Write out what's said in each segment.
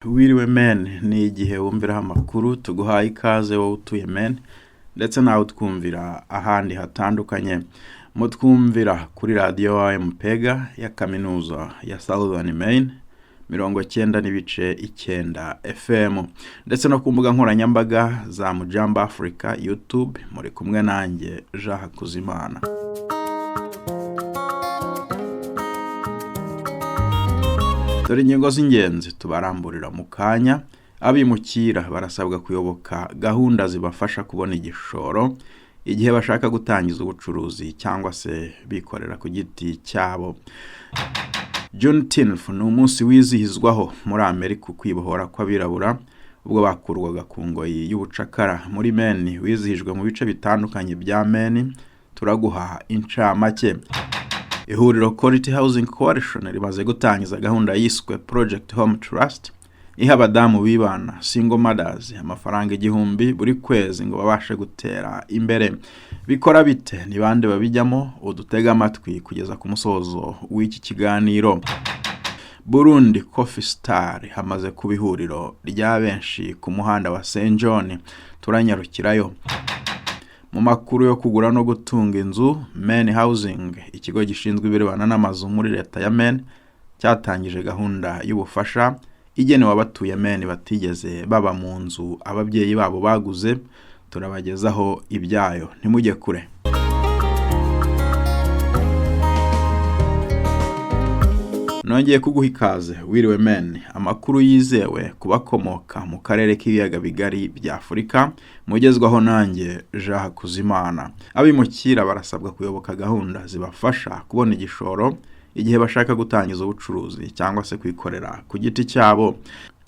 Wiriwe Maine ni igihe wumviraho amakuru. Tuguhaye ikaze wowe utuye Maine ndetse nawe utwumvira ahandi hatandukanye. Mutwumvira kuri radiyo MPEGA ya kaminuza ya Southern Maine, 90.9 FM, ndetse no ku mbuga nkoranyambaga za Mujamba Africa YouTube. Muri kumwe nanjye Jean Hakuzimana. Dore ingingo z'ingenzi tubaramburira mu kanya. Abimukira barasabwa kuyoboka gahunda zibafasha kubona igishoro igihe bashaka gutangiza ubucuruzi cyangwa se bikorera ku giti cyabo. Juneteenth ni umunsi wizihizwaho muri Amerika ukwibohora kw'abirabura ubwo bakurwaga ku ngoyi y'ubucakara. Muri Maine wizihijwe mu bice bitandukanye bya Maine, turaguha incamake. Ihuriro Quality Housing Coalition rimaze gutangiza gahunda yiswe Project Home Trust, iha abadamu bibana, single mothers, amafaranga 1000 buri kwezi ngo babashe gutera imbere. Bikora bite? Ni bande babijyamo? Udutega amatwi kugeza ku musozo w'iki kiganiro. Burundi Coffee Star hamaze kuba ihuriro rya benshi ku muhanda wa St John, turanyarukirayo. Mu makuru yo kugura no gutunga inzu, Maine Housing, ikigo gishinzwe ibirebana n'amazu muri leta ya Maine, cyatangije gahunda y'ubufasha igenewe abatuye Maine batigeze baba mu nzu ababyeyi babo baguze. Turabagezaho ibyayo, ntimujye kure. Nongeye kuguha ikaze. Wiriwe Maine, amakuru yizewe kubakomoka mu karere k'ibiyaga bigari bya Afurika, mugezwaho nanjye Jean Hakuzimana. Abimukira barasabwa kuyoboka gahunda zibafasha kubona igishoro igihe bashaka gutangiza ubucuruzi cyangwa se kwikorera ku giti cyabo.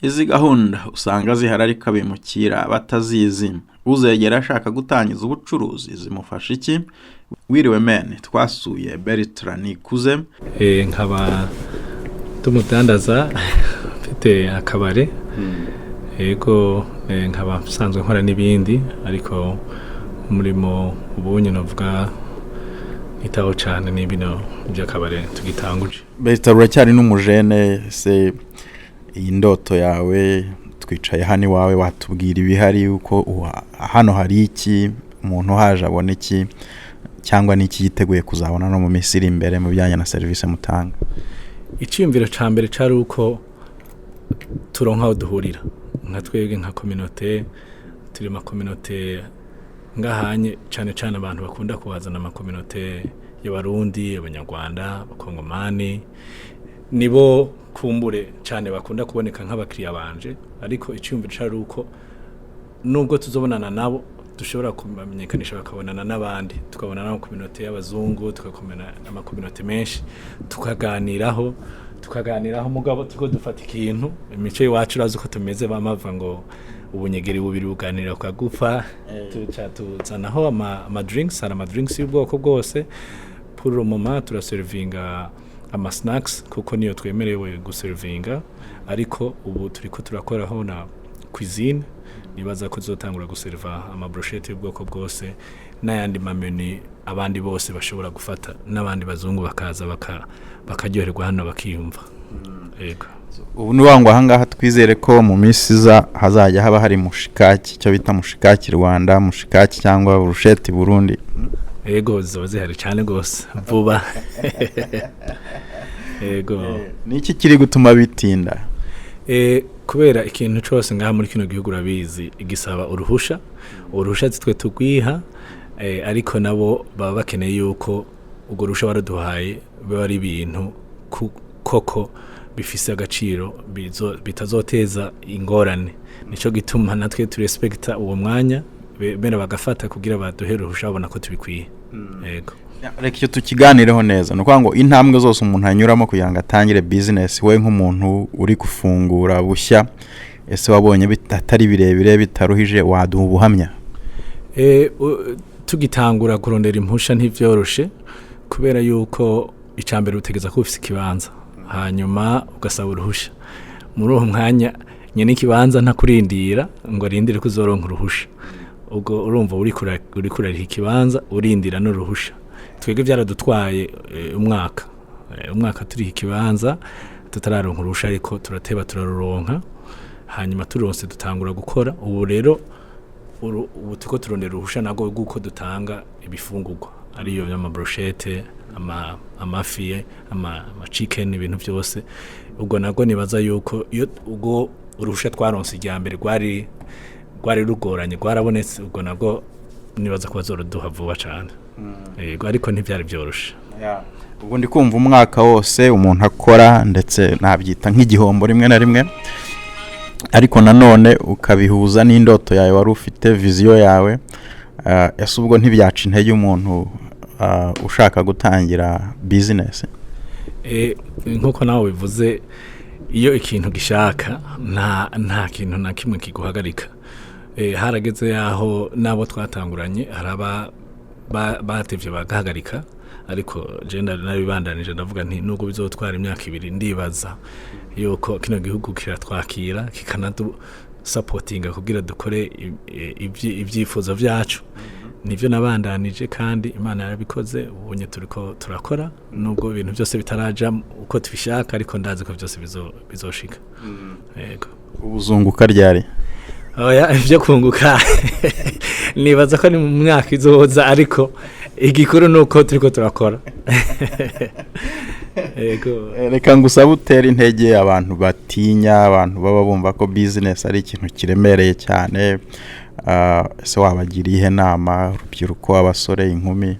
Izi gahunda usanga zihari ariko abimukira batazizi. Uzegera ashaka gutangiza ubucuruzi zimufasha iki? Wiriwe Maine twasuye Bertrand Nikuze. Nkaba tumudandaza, mfite akabare, yego. Nkaba nsanzwe nkora n'ibindi, ariko umurimo ubunye navuga nitaho cyane ni bino by'akabare tugitanguje. Bertrand, uracyari n'umujene se, iyi ndoto yawe, twicaye hano iwawe, watubwira ibihari, uko hano hari iki, umuntu uhaje abona iki, cyangwa n'iki yiteguye kuzabona no mu minsi iri imbere mu bijyanye na serivisi mutanga? Icyiyumviro cya mbere cyari uko turonka aho duhurira nka twebwe nka communauté. Turi ma communauté ngahanye, cyane cyane abantu bakunda kuhazana ama communauté y'Abarundi, Abanyarwanda, Abakongomani, nibo kumbure cyane bakunda kuboneka nk'abakiriya banje. Ariko icyiyumviro cyari uko nubwo tuzobonana nabo, dushobora kubamenyekanisha bakabonana n'abandi, tukabona n'amakominote y'abazungu, tugakomena n'amakominote menshi, tukaganiraho. Mugabo turiko dufata ikintu imico y'iwacu, urazi uko tumeze, bamava ngo ubunyegeri bubiri buganira bukagufa. Tuca tuzanaho ama drinks, hari ama drinks y'ubwoko bwose. Pour le moment turaservinga ama snacks kuko niyo twemerewe guservinga, ariko ubu turiko turakoraho na cuisine. Nibaza ko tuzotangura guserva ama brochette y'ubwoko bwose n'ayandi mamenu abandi bose bashobora gufata, n'abandi bazungu bakaza bakaryoherwa hano bakiyumva, yego. Ubu ni ngo ahangaha twizere ko mu minsi iza hazajya haba hari mushikaki, icyo bita mushikaki Rwanda, mushikaki cyangwa burusheti Burundi? Yego, ziba zihari cyane rwose vuba, yego. Ni iki kiri gutuma bitinda? Kubera ikintu cyose ngaha muri kino gihugu, urabizi, gisaba uruhusha. Uruhusha twe tugwiha, ariko nabo baba bakeneye yuko urwo ruhusha baruduhaye biba ari ibintu koko bifise agaciro, bitazoteza ingorane. Nico gituma natwe turespekta uwo mwanya bera bagafata kugira baduhe uruhusha babona ko tubikwiye, yego. Reka icyo tukiganireho neza. Ni ukuvuga ngo intambwe zose umuntu anyuramo kugira ngo atangire bizinesi, we nk'umuntu uri gufungura bushya, ese wabonye atari birebire, bitaruhije? Waduha ubuhamya? Tugitangura kurondera impusha ntivyoroshe, kubera yuko icambere utegeza kuba ufise ikibanza, hanyuma ugasaba uruhusha. Muri uwo mwanya nyene ikibanza ntakurindira ngo arindire ko uzoronka uruhusha. Ubwo urumva uriko urariha ikibanza, urindira n'uruhusha. Twebwe byaradutwaye umwaka, umwaka turiha ikibanza. Tutararonka uruhusha, ariko turateba turaruronka. Hanyuma turonse dutangura gukora. Ubu rero ubu turiko turondera uruhusha nabwo rw'uko dutanga ibifungurwa, ariyo ama brochette, amafi, ama chicken, ibintu byose. Ubwo nabwo nibaza yuko iyo ubwo uruhusha twaronse irya mbere rwari rugoranye rwarabonetse, ubwo nabwo nibaza ko bazoruduha vuba cane. Yego, ariko ntibyari byoroshe. Ubwo ndi kumva umwaka wose umuntu akora, ndetse nabyita nk'igihombo rimwe na rimwe, ariko nanone ukabihuza n'indoto yawe wari ufite, vision yawe. Ese ubwo ntibyaca intege umuntu ushaka gutangira business? Nk'uko nawe bivuze, iyo ikintu gishaka nta kintu na kimwe kiguhagarika. Harageze yaho n'abo twatanguranye hari aba batevye bagahagarika, ariko je narabibandanije. Ndavuga nti nubwo bizotwara imyaka 2, ndibaza yuko kino gihugu kiratwakira, kikanadusapotinga kugira dukore ibyifuzo vyacu. Nivyo nabandanije kandi Imana yarabikoze. Ubonye turiko turakora, nubwo ibintu byose bitaraja uko tubishaka, ariko ndazi ko byose bizoshika. Yego. Ubuzunguka ryari? Oya, ibyo kunguka nibaza ko ni mu myaka izoza, ariko igikuru ni uko turiko turakora. Yego. Reka ngusabe utere intege abantu batinya, abantu baba bumva ko business ari ikintu kiremereye cyane. Ese wabagira iyihe nama, urubyiruko, abasore, inkumi,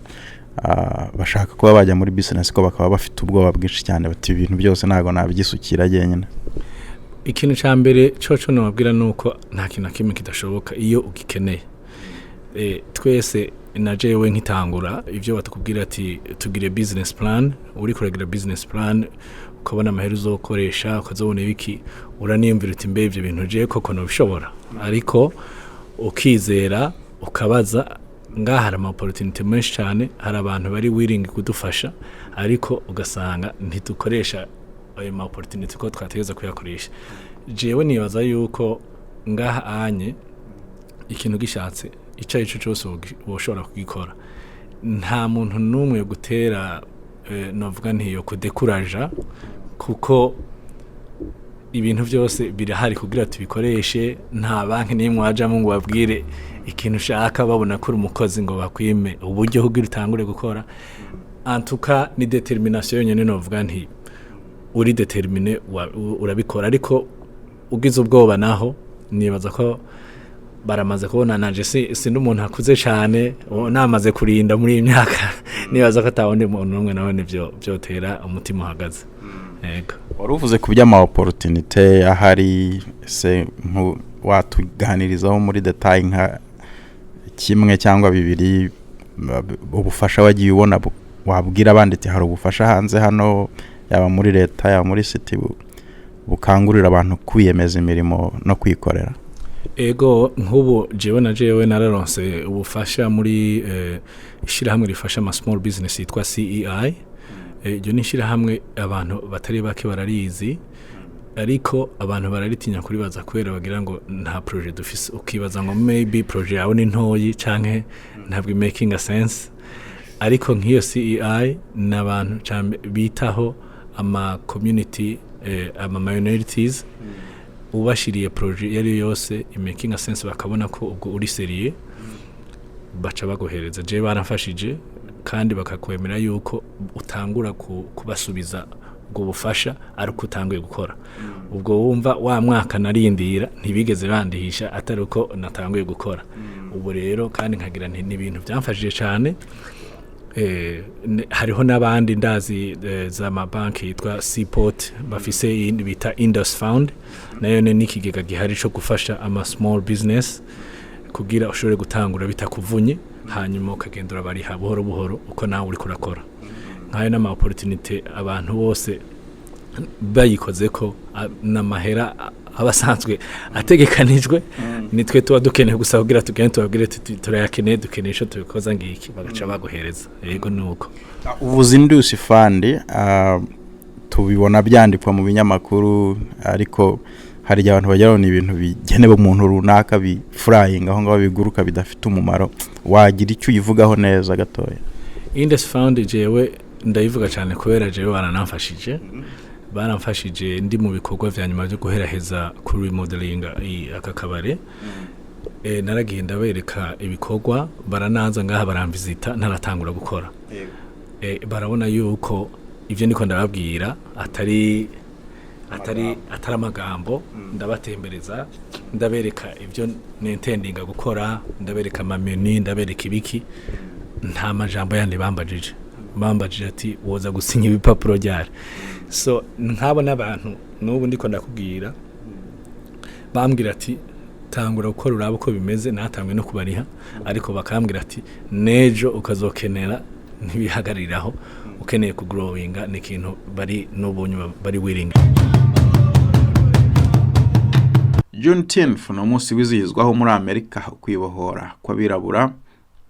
bashaka kuba bajya muri business ko bakaba bafite ubwoba bwinshi cyane, bati ibintu byose ntabwo nabyisukira jyenyine? Ikintu cya mbere coco nababwira ni uko nta kintu na kimwe kidashoboka iyo ugikeneye. Twese na jewe nkitangura, ibyo batukubwira ati tugire business plan, uri kuragira business plan ukabona amahera uzokoresha, ukazobona ibiki, uraniyumvira uti mbe ibyo bintu je koko nobishobora? Ariko ukizera, ukabaza. Ngaha hari ama opportunity menshi cyane, hari abantu bari willing kudufasha, ariko ugasanga ntidukoresha ayo ma opportunity ko twategereza kuyakoresha. Jewe nibaza yuko ngaha anye ikintu gishatse icyo ari cyo cyose woshobora kugikora. Nta muntu n'umwe gutera, novuga ntiyo kudekuraja, kuko ibintu byose birahari kugira tubikoreshe. Nta banki n'imwe wajamo ngo babwire ikintu ushaka, babona ko uri umukozi ngo bakwime uburyo kugira utangure gukora. Antuka ni détermination yonyine. Novuga nti uri déterminé urabikora, ariko ugize ubwoba naho nibaza ko baramaze kubona nanje si n'umuntu akuze cyane, namaze kurinda muri iyi myaka, nibaza ko atawundi muntu n'umwe nawe nivyo byotera umutima uhagaze. Yego. Wari uvuze ku by'ama opportunité ahari. Ese watuganirizaho muri détail nka kimwe cyangwa bibiri, ubufasha wagiye ubona, wabwira abandi ati hari ubufasha hanze hano, yaba muri leta, yaba muri city, bukangurira abantu kwiyemeza imirimo no kwikorera? Ego, nk'ubu jewe na jewe nararonse ubufasha muri ishyirahamwe rifasha ama small business yitwa CEI. Iryo ni ishyirahamwe abantu batari bake bararizi, ariko abantu bararitinya kuribaza kubera bagira ngo nta projet dufise. Ukibaza ngo maybe projet yawe ni ntoyi canke ntabwo making a sense. Ariko nk'iyo CEI ni abantu bitaho ama community, ama minorities. Ubashiriye projet iyo ari yo yose making a sense, bakabona ko ubwo uri sérieux, baca baguhereza. Je baramfashije, kandi bakakwemera yuko utangura kubasubiza ubwo bufasha ari uko utanguye gukora. Ubwo wumva wa mwaka narindira ntibigeze bandihisha atari uko natanguye gukora. Ubu rero kandi nkagira nti ni ibintu byamfashije cyane. Hariho n'abandi ndazi, za mabanki yitwa Seaport bafise iyindi bita Indus Fund, nayo ni n'ikigega gihari cyo gufasha ama small business kugira ushobore gutangura bitakuvunye, hanyuma ukagenda urabariha buhoro buhoro uko nawe uriko urakora. Nk'ayo n'ama opportunity abantu bose bayikoze ko n'amahera aba asanzwe ategekanijwe, nitwe tuba dukeneye gusa kugira tugende tubabwire tuti turayakeneye, dukeneye ico tubikoza ngiki, bagaca baguhereza. Yego, nuko. Uvuze Indus Fund, tubibona byandikwa mu binyamakuru, ariko hari igihe abantu bagira ngo ni ibintu bigenewe umuntu runaka, bifurayinga aho ngaho, biguruka, bidafite umumaro. Wagira icyo uyivugaho neza gatoya? Indus Fund jewe ndayivuga cyane kubera jewe baranamfashije. Baramfashije ndi mu bikorwa vya nyuma byo guheraheza kuri remodeling aka kabare. Naragiye ndabereka ibikorwa, baranaza ngaha baramvisita ntaratangura gukora. Barabona yuko ivyo niko ndababwira atari amagambo. Ndabatembereza, ndabereka ibyo nintendinga gukora, ndabereka amamenu, ndabereka ibiki. Nta majambo yandi bambajije ati: "Woza gusinya ibipapuro ryari?" So nk'abo n'abantu n'ubu ndiko ndakubwira bambwira ati: "Tangura gukora urabe uko bimeze." Natangwe no kubariha, ariko bakambwira ati: "Nejo ukazokenera, ntibihagariraho, ukeneye kugrowinga." Ni ikintu bari n'ubu bari willing. Juneteenth ni umunsi wizihizwaho muri Amerika ukwibohora kw'abirabura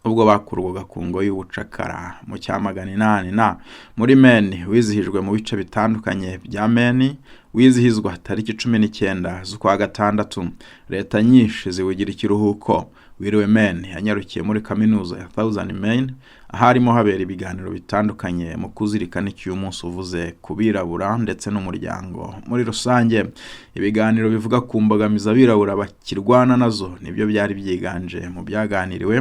ubwo bakurwaga ku ngoyi y'ubucakara mu cya 800 na. Muri Maine wizihijwe mu bice bitandukanye bya Maine, wizihizwa tariki 19 z'ukwa gatandatu. Leta nyinshi ziwugira ikiruhuko. Wiriwe Maine yanyarukiye muri kaminuza ya Southern Maine, aharimo habera ibiganiro bitandukanye mu kuzirikana icyo uyu munsi uvuze ku birabura ndetse n'umuryango muri rusange. Ibiganiro bivuga ku mbogamizi abirabura bakirwana nazo nibyo byari byiganje mu byaganiriwe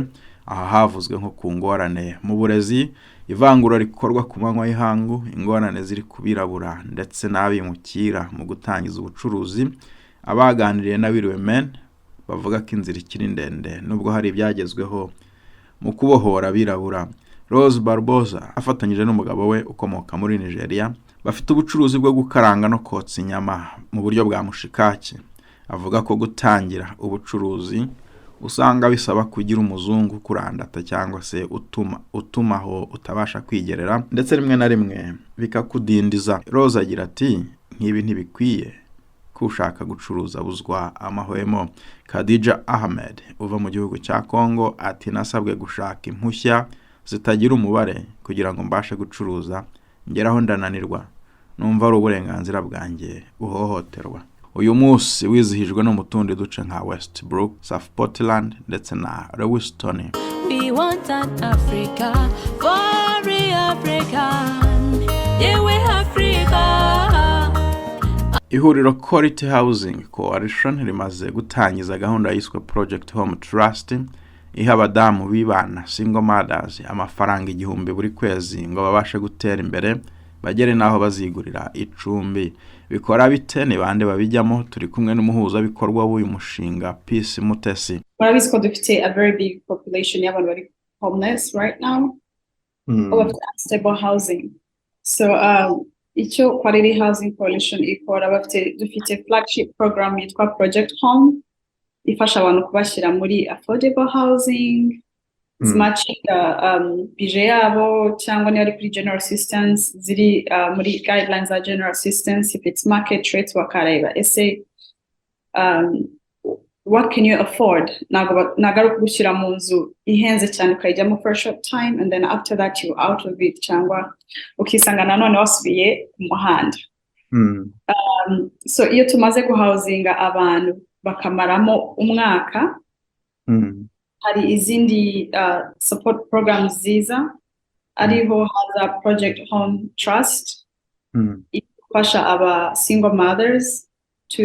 aha. Havuzwe nko ku ngorane mu burezi, ivangura rikorwa ku manywa y'ihangu, ingorane ziri ku birabura ndetse n'abimukira mu gutangiza ubucuruzi. Abaganiriye n'Abiriwe Maine bavuga ko inzira ikiri ndende nubwo hari ibyagezweho mu kubohora abirabura. Rose Barboza afatanyije n'umugabo we ukomoka muri Nigeria bafite ubucuruzi bwo gukaranga no kotsa inyama mu buryo bwa mushikaki. Avuga ko gutangira ubucuruzi usanga bisaba kugira umuzungu kurandata cyangwa se utuma aho utabasha kwigerera, ndetse rimwe na rimwe bikakudindiza. Rose agira ati: "Nk'ibi ntibikwiye ko ushaka gucuruza abuzwa amahwemo." Khadija Ahmed uva mu gihugu cya Congo ati: "Nasabwe gushaka impushya zitagira umubare kugira ngo mbashe gucuruza, ngeraho ndananirwa, numva ari uburenganzira bwanjye buhohoterwa." Uyu munsi wizihijwe no mu tundi duce nka Westbrook, South Portland ndetse na Lewiston. We want an Africa for every African. Yeah, we Africa. Ihuriro Quality Housing Coalition rimaze gutangiza gahunda yiswe Project Home Trust, iha abadamu bibana, single mothers, amafaranga 1000 buri kwezi ngo babashe gutera imbere bagere n'aho bazigurira icumbi. Bikora bite? Ni bande babijyamo? Turi kumwe n'umuhuzabikorwa w'uyu mushinga, Peace Mutesi. Murabizi ko dufite a very big population y'abantu bari homeless right now, or bafite unstable housing. So icyo Quality Housing Coalition ikora, bafite dufite flagship program yitwa Project Home, ifasha abantu kubashyira muri affordable housing matching budget yabo, cyangwa niba ari kuri general assistance, ziri muri guidelines za general assistance. If it's market rates, bakareba ese what can you afford. Ntabwo ari ukugushyira mu nzu ihenze cyane ukayijyamo for a short time and then after that you out of it, cyangwa ukisanga nanone wasubiye ku muhanda. So iyo tumaze guhousinga abantu bakamaramo umwaka, hari izindi support programs ziza, ariho haza Project Home Trust, ifasha aba single mothers to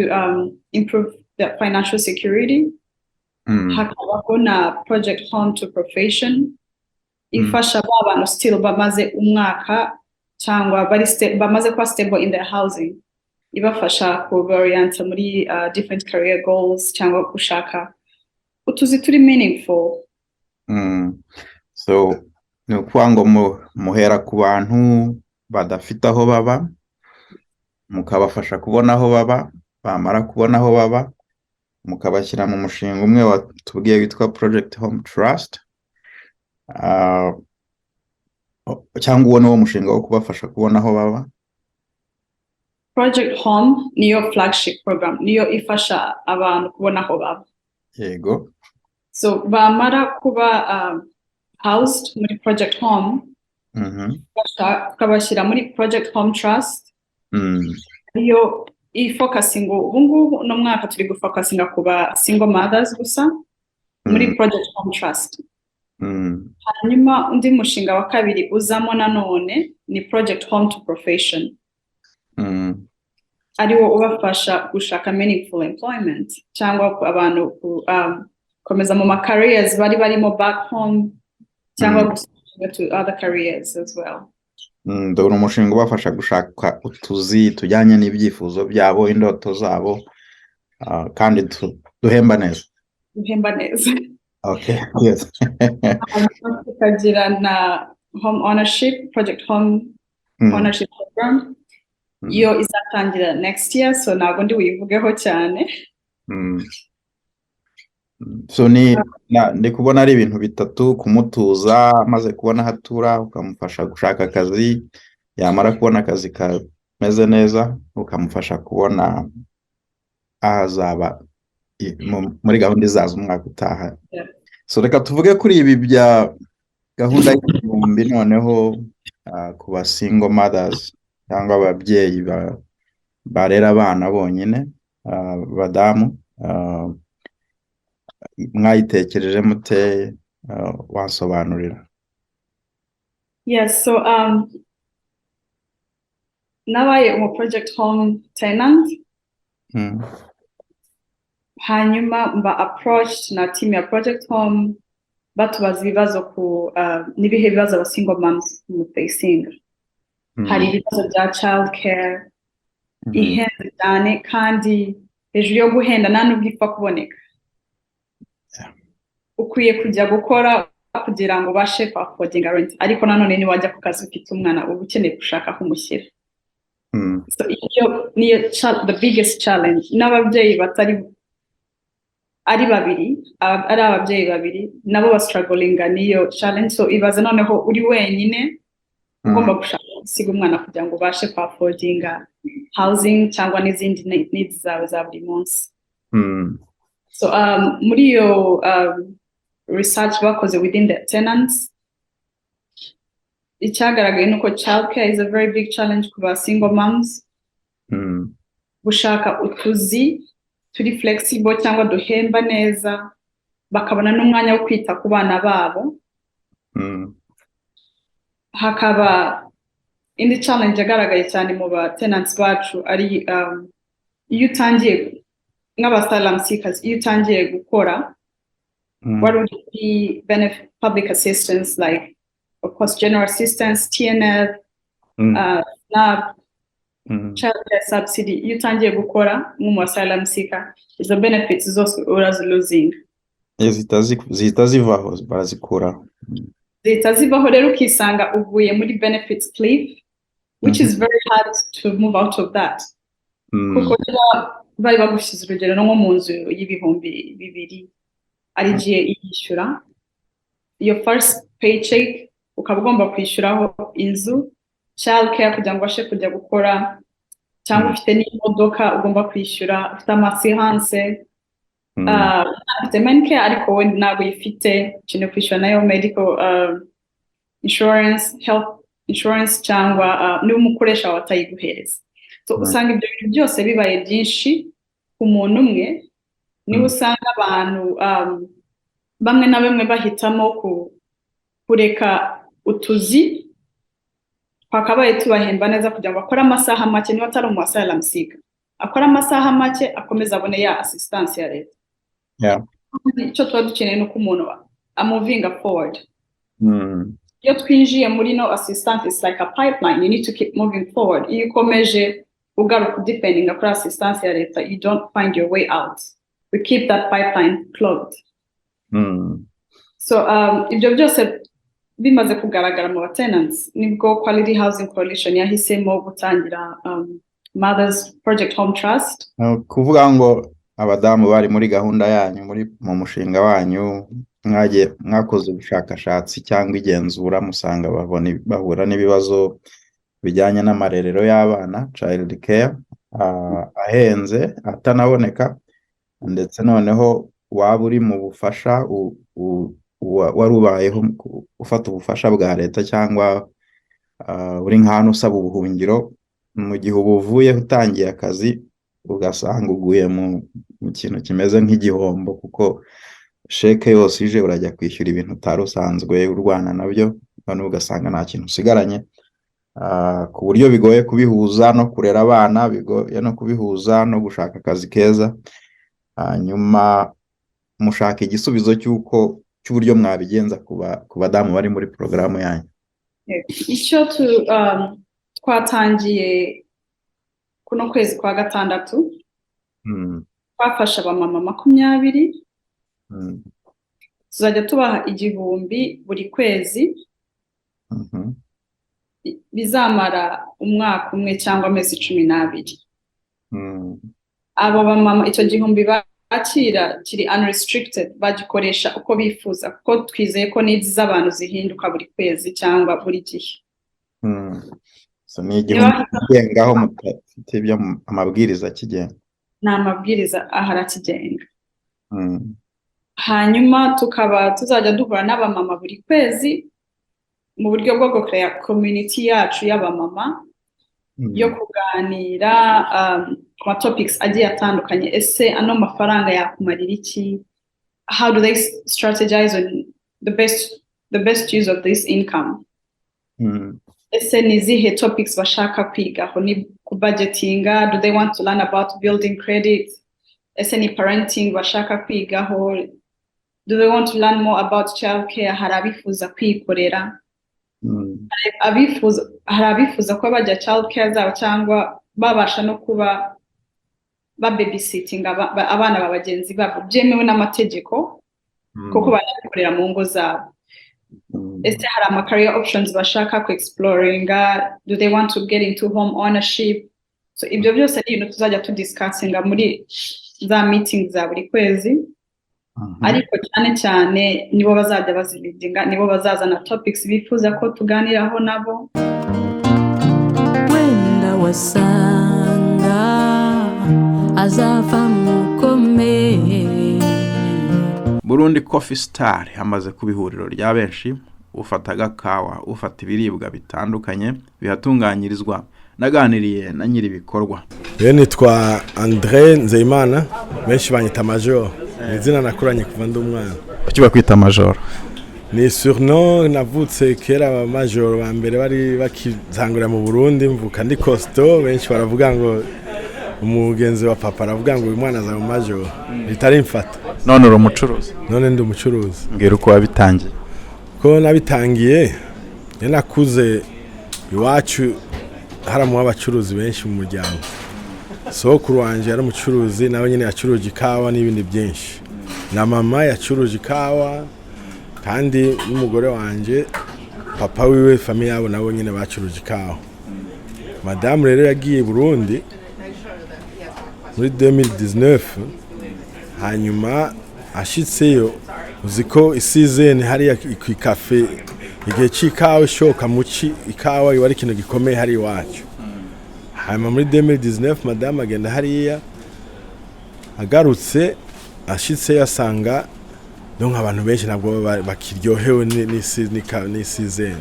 improve their financial security. Hakabaho na Project Home to Profession, ifasha ba bantu still bamaze umwaka cyangwa bari bamaze kuba stable in their housing, ibafasha kubaorienta muri different career goals cyangwa gushaka utuzi turi meaningful. So ni ukuvuga ngo muhera ku bantu badafite aho baba, mukabafasha kubona aho baba, bamara kubona aho baba mukabashyira mu mushinga umwe watubwiye witwa Project Home Trust. Cyangwa uwo ni wo mushinga wo kubafasha kubona aho baba? Project Home niyo flagship program, niyo ifasha abantu kubona aho baba. So bamara kuba housed muri Project Home, tukabashyira muri Project Home Trust, ariyo ifocusinga ubu ngubu. Uno mwaka turi gufocusinga ku ba single mothers gusa muri Project Home Trust. Hanyuma undi mushinga wa kabiri uzamo nanone ni Project Home to Profession. ariwo ubafasha gushaka meaningful employment cyangwa abantu gukomeza mu ma careers bari barimo back home cyangwa guswitchinga to other careers as well. Ndabona umushinga ubafasha gushaka utuzi tujyanye n'ibyifuzo byabo, indoto zabo, kandi duhemba neza. Duhemba neza. Okay, yes. Hanyuma tukagira na home ownership project, home ownership program. Yo izatangira next year, so ntabwo ndi buyivugeho cyane. So ni ndi kubona ari ibintu bitatu: kumutuza amaze kubona aho atura, ukamufasha gushaka akazi, yamara kubona akazi kameze neza, ukamufasha kubona aho azaba muri gahunda izaza umwaka utaha. So reka tuvuge kuri ibi bya gahunda y'igihumbi noneho, ku ba single mothers cyangwa ababyeyi barera abana bonyine, badamu, mwayitekereje mute? Wansobanurira? Yes, so nabaye umu Project Home tenant. Hanyuma mba approached na team ya Project Home, batubaza ibibazo ku n'ibihe bibazo aba single moms mu facing. Hari ibibazo bya child care ihenze cyane, kandi hejuru yo guhenda nta nubwo ipfa kuboneka. Ukwiye kujya gukora kugira ngo ubashe kwaffordinga rent, ariko nanone niwajya ku kazi ufite umwana, uba ukeneye gushaka aho umushyira. So iyo niyo the biggest challenge. N'ababyeyi batari ari babiri, ari ababyeyi babiri, nabo bastrugglinga n'iyo challenge. So ibaze noneho uri wenyine, ugomba gushaka gusiga umwana kugira ngo ubashe kwaffordinga housing cyangwa n'izindi needs zawe za buri munsi. So muri iyo research bakoze within the tenants, icyagaragaye ni uko childcare is a very big challenge ku ba single moms. Gushaka utuzi turi flexible cyangwa duhemba neza, bakabona n'umwanya wo kwita ku bana babo. Hakaba indi challenge yagaragaye cyane mu ba tenants bacu ari iyo utangiye nk'aba asylum seekers, iyo utangiye gukora, wari uri kuri public assistance, like of course general assistance, TANF, SNAP, child care subsidy, iyo utangiye gukora nk'umu asylum seeker, izo benefits zose urazilosinga. Zihita zivaho, barazikuraho. Zihita zivaho. Rero ukisanga uvuye muri benefits cliff, which is very hard to move out of that, kuko niba bari bagushyize, urugero, nko mu nzu y'2000 ari GAE yishyura, iyo first paycheck ukaba ugomba kwishyuraho inzu, child care kugira ngo ubashe kujya gukora, cyangwa ufite n'imodoka ugomba kwishyura, ufite ama assurance, ufite care ariko wowe ntabwo uyifite, ukeneye kwishyura nayo medical insurance, health insurance, cyangwa niba umukoresha wawe atayiguhereza. So usanga ibyo bintu byose bibaye byinshi ku muntu umwe. Niba usanga abantu bamwe na bamwe bahitamo kureka utuzi twakabaye tubahemba neza kugira ngo akore amasaha make, niba atari umu asylum seeker, akore amasaha make, akomeze abone ya assistance ya leta. Icyo tuba dukeneye ni uko umuntu amovinga forward. Iyo twinjiye muri no assistance, is like a pipeline, you need to keep moving forward. Iyo ukomeje ugaruka udependinga kuri assistance ya leta, you don't find your way out. We keep that pipeline clogged. So ibyo byose bimaze kugaragara mu tenants, nibwo Quality Housing Coalition yahisemo gutangira Mothers Project Home Trust. Ni ukuvuga ngo abadamu bari muri gahunda yanyu, muri mu mushinga wanyu, mwagiye mwakoze ubushakashatsi cyangwa igenzura, musanga babona bahura n'ibibazo bijyanye n'amarerero y'abana, child care, ahenze atanaboneka, ndetse noneho waba uri mu bufasha, wari ubayeho ufata ubufasha bwa leta, cyangwa uri nk'ahantu usaba ubuhungiro, mu gihe ubuvuyeho utangiye akazi, ugasanga uguye mu kintu kimeze nk'igihombo, kuko sheke yose ije urajya kwishyura ibintu utari usanzwe urwana nabyo, noneho ugasanga nta kintu usigaranye. Ku buryo bigoye kubihuza no kurera abana, bigoye no kubihuza no gushaka akazi keza. Hanyuma mushaka igisubizo cy'uko cy'uburyo mwabigenza ku badamu bari muri porogaramu yanyu. Icyo twatangiye kuno kwezi kwa gatandatu, twafashe abamama 20. Tuzajya tubaha 1000 buri kwezi, bizamara umwaka umwe cyangwa amezi 12. Abo bamama, icyo gihumbi bakira kiri unrestricted, bagikoresha uko bifuza, kuko twizeye ko needs z'abantu zihinduka buri kwezi cyangwa buri gihe. So ni 1000 kigengaho, mudafite ibyo amabwiriza akigenga. Ni amabwiriza ahari akigenga. Hanyuma tukaba tuzajya duhura n'abamama buri kwezi mu buryo bwo gukorea community yacu y'abamama, yo kuganira ku ma topics agiye atandukanye. Ese ano mafaranga yakumarira iki? How do they strategize on the best use of this income? Ese ni izihe topics bashaka kwigaho? Ni kubudgetinga? Do they want to learn about building credit? Ese ni parenting bashaka kwigaho? Do they want to learn more about child care? Hari abifuza kwikorera, abifuza, hari abifuza kuba bajya child care zabo cyangwa babasha no kuba ba babysitting abana ba bagenzi babo byemewe n'amategeko, kuko banabikorera mu ngo zabo. Ese hari ama career options bashaka ku exploringa? Do they want to get into home ownership? So ibyo byose ni ibintu tuzajya tudiscussinga muri za meeting za buri kwezi. Ariko cyane cyane nibo bazajya bazileadinga, nibo bazazana topics bifuza ko tuganiraho nabo. Wenda wasanga azava mukomeye. Burundi Coffee Star hamaze kuba ihuriro rya benshi, ufata agakawa, ufata ibiribwa bitandukanye bihatunganyirizwa. Naganiriye na nyiri ibikorwa. Rero nitwa Andre Nzeyimana, benshi banyita Major, ni izina nakuranye kuva ndi umwana. Kuki bakwita Majoro? Ni surnom navutse kera, aba major ba mbere bari bakitangurira mu Burundi. Mvuka ndi costaud, benshi baravuga ngo, umugenzi wa papa aravuga ngo uyu mwana azaba major, ritari mfata. None uri umucuruzi? None ndi umucuruzi. Mbwira uko wabitangiye. Ko nabitangiye, iyo nakuze iwacu haramuha abacuruzi benshi mu muryango. Sokuru wanje yari umucuruzi, nawe nyine yacuruje ikawa n'ibindi byinshi, na mama yacuruje ikawa, kandi n'umugore wanje, papa wiwe, famille yabo nabo nyine bacuruje ikawa. Madamu rero yagiye i Burundi muri 2019. Hanyuma ashitseyo, uzi ko i season hariya ku ikafe, igihe c'ikawa ishoka muci, ikawa iba ari ikintu gikomeye hari iwacu. Hanyuma muri 2019 madamu agenda hariya, agarutse, ashitseyo asanga donc abantu benshi ntabwo bakiryohewe ni season.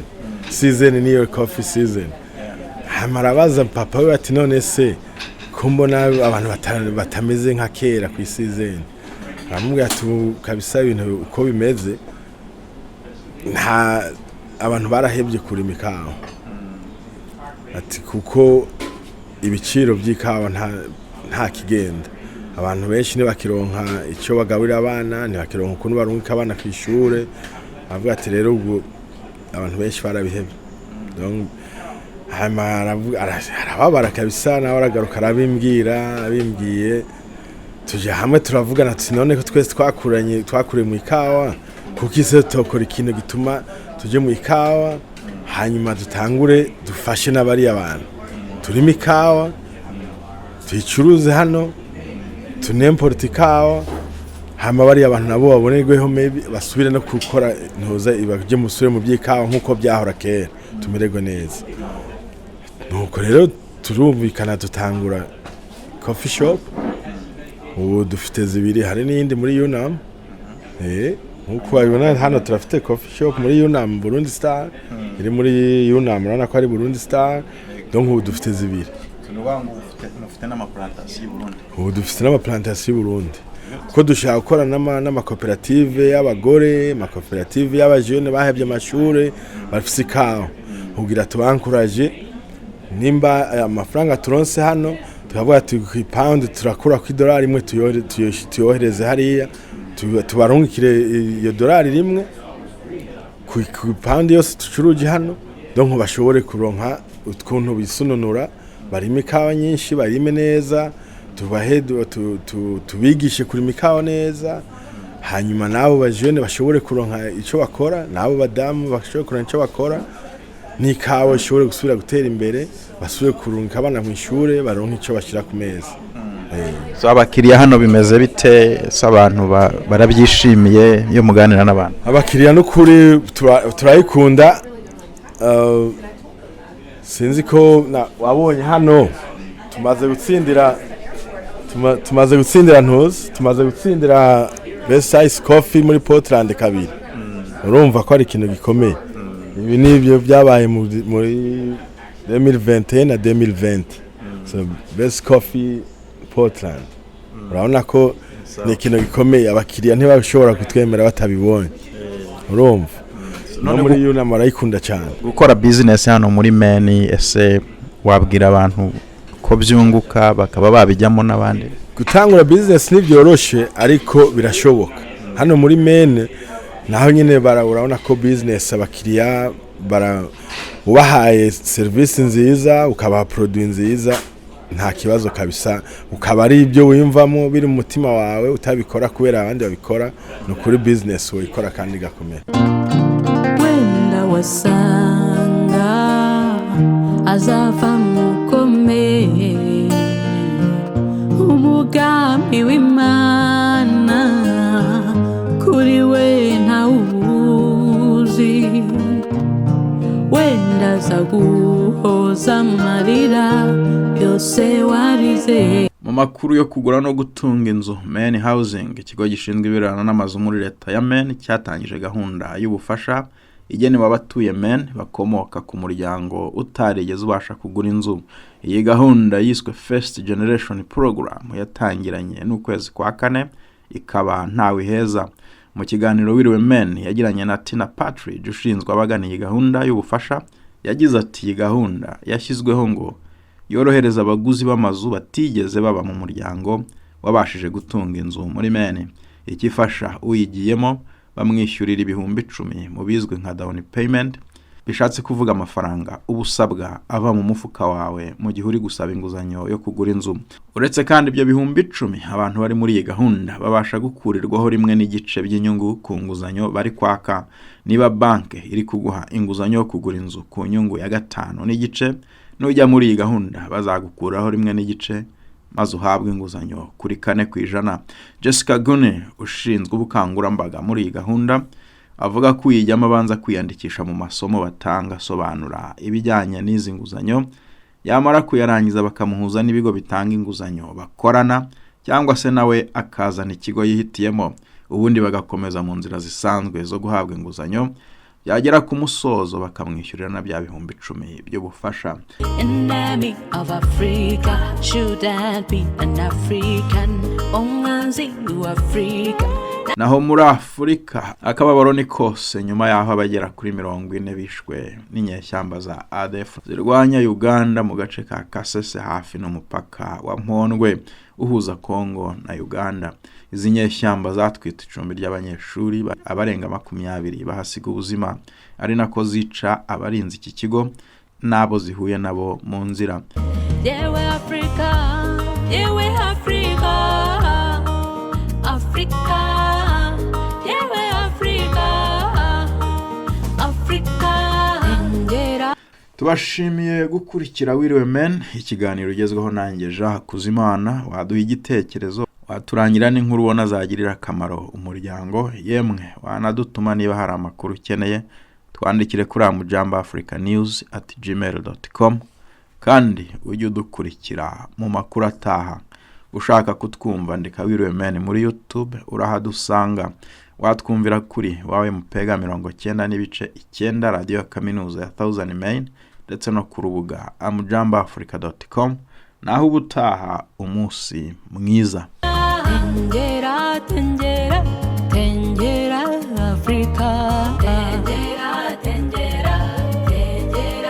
Season niyo coffee season. Hanyuma arabaza papa we ati: "None se ko mbona abantu batameze nka kera ku season?" Aramubwira ati: "Ubu kabisa ibintu uko bimeze, nta abantu barahebye kurima ikawa." Ati kuko ibiciro by'ikawa nta kigenda, abantu benshi ntibakironka icyo bagaburira abana, ntibakironka ukuntu barungika abana ku ishure. Avuga ati rero ubwo abantu benshi barabihebye. Donc, hanyuma arababara kabisa, nawe aragaruka arabimbwira. Abimbwiye, tujya hamwe turavugana, tuti none ko twese twakuranye, twakuriye mu ikawa, kuko ise tutokora ikintu gituma tujye mu ikawa, hanyuma dutangure dufashe n'abariya bantu, turime ikawa, tuyicuruze hano, tunemporte ikawa, hama bariya abantu nabo babonerweho, maybe basubire no gukora ntuza bajye musubire mu by'ikawa nk'uko byahora kera, tumererwe neza. Nuko rero turumvikana, dutangura coffee shop. Ubu dufite zibiri, hari n'iyindi muri Unam. Nk'uko babibona hano turafite coffee shop muri Unam, Burundi Star iri muri Unam, urabona ko ari Burundi Star. Donc ubu dufite zibiri. Mufite n'amaplantation i Burundi? Ubu dufite n'amaplantation i Burundi, ko dushaka gukora n'amakoperative y'abagore, amakoperative y'abajene bahebye amashure bafise ikawa. Kugira tubankuraje, nimba aya mafaranga turonse hano, tukavuga ati ku ipawundi turakura ku idolari imwe, tuyohereze hariya, tubarungikire iyo dolari rimwe ku ipawundi yose ducuruje hano. Donc bashobore kuronka ukuntu bisununura, barime ikawa nyinshi, barime neza, tubahe tubigishe kurima ikawa neza, hanyuma n'abo bajene bashobore kuronka icyo bakora, n'abo badamu bashobore kuronka icyo bakora, n'ikawa ishobore gusubira gutera imbere, basubire kurungika abana mu ishure, baronke icyo bashyira ku meza. So abakiriya hano bimeze bite se? Abantu barabyishimiye iyo muganira n'abantu? Abakiriya n'ukuri turayikunda. Sinzi ko wabonye hano tumaze gutsindira ntuzi, tumaze gutsindira best ice coffee muri Portland kabiri. Urumva ko ari ikintu gikomeye. Ibi nibyo byabaye muri 2021 na 2020. So best coffee Portland, urabona ko ni ikintu gikomeye. Abakiriya ntibashobora kutwemera batabibonye, urumva no None muri Unam barayikunda cyane. Gukora business hano muri Maine, ese wabwira abantu ko byunguka bakaba babijyamo n'abandi? Gutangura business ntibyoroshe, ariko birashoboka hano muri Maine. Naho nyine urabona ko business, abakiriya bara ubahaye serivisi nziza, ukabaha produit nziza, nta kibazo kabisa. Ukaba ari ibyo wiyumvamo, biri mu mutima wawe, utabikora kubera abandi babikora, ni ukuri business wayikora kandi igakomera. Wenda wasanga azava mukomeye umugambi w'Imana kuri we ntawuzi, wenda aza guhoza amarira yose warize. Mu makuru yo kugura no gutunga inzu, Maine Housing, ikigo gishinzwe ibirebana n'amazu muri leta ya Maine, cyatangije gahunda y'ubufasha igenewe abatuye Maine bakomoka ku muryango utarigeze ubasha kugura inzu. Iyi gahunda yiswe First Generation Program yatangiranye n'ukwezi kwa kane, ikaba ntawe iheza. Mu kiganiro Wiriwe Maine yagiranye na Tina Partridge, ushinzwe abagana iyi gahunda y'ubufasha, yagize ati: "Iyi gahunda yashyizweho ngo yorohereza abaguzi b'amazu batigeze baba mu muryango wabashije gutunga inzu muri Maine. Ikifasha uyigiyemo, bamwishyurira 10,000 mu bizwi nka down payment, bishatse kuvuga amafaranga uba usabwa ava mu mufuka wawe mu gihe uri gusaba inguzanyo yo kugura inzu. Uretse kandi ibyo 10,000, abantu bari muri iyi gahunda babasha gukurirwaho 1.5 by'inyungu ku nguzanyo bari kwaka. Niba banki iri kuguha inguzanyo yo kugura inzu ku nyungu ya 5.5, nujya muri iyi gahunda bazagukuraho 1.5, maze uhabwe inguzanyo kuri 4%." Jessica Gune, ushinzwe ubukangurambaga muri iyi gahunda, avuga ko uyijyamo abanza kwiyandikisha mu masomo batanga asobanura ibijyanye n'izi nguzanyo, yamara kuyarangiza bakamuhuza n'ibigo bitanga inguzanyo bakorana, cyangwa se nawe akazana ikigo yihitiyemo, ubundi bagakomeza mu nzira zisanzwe zo guhabwa inguzanyo, byagera ku musozo bakamwishyurira na bya 10,000 by'ubufasha. Enemy of Africa shouldn't be an African. Umwanzi w'Africa. Naho muri Afurika, akababaro ni kose nyuma y'aho abagera kuri 40 bishwe n'inyeshyamba za ADF zirwanya Uganda mu gace ka Kasese, hafi n'umupaka wa Mpondwe uhuza Congo na Uganda. Izi nyeshyamba zatwitse icumbi ry'abanyeshuri, abarenga 20 bahasiga ubuzima, ari nako zica abarinze iki kigo n'abo zihuye nabo mu nzira. Yewe Africa, yewe Africa, Africa, yewe Africa, Africa. Ngera. Tubashimiye gukurikira Wiriwe Maine, ikiganiro ugezweho nanjye Jean Hakuzimana. Waduha igitekerezo, waturangira n'inkuru ubona zagirira akamaro umuryango, yemwe wanadutuma niba hari amakuru ukeneye. Twandikire kuri amujamboafricanews@gmail.com, kandi ujye udukurikira mu makuru ataha. Ushaka kutwumva, andika Wiriwe Maine muri YouTube urahadusanga. Watwumvira kuri wawe mupega 90.9, radiyo ya kaminuza ya Thousand Maine, ndetse no ku rubuga amujamboafrica.com. Naho ubutaha, umunsi mwiza. Tengera, tengera, tengera Africa. Tengera, tengera, tengera.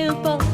pupil.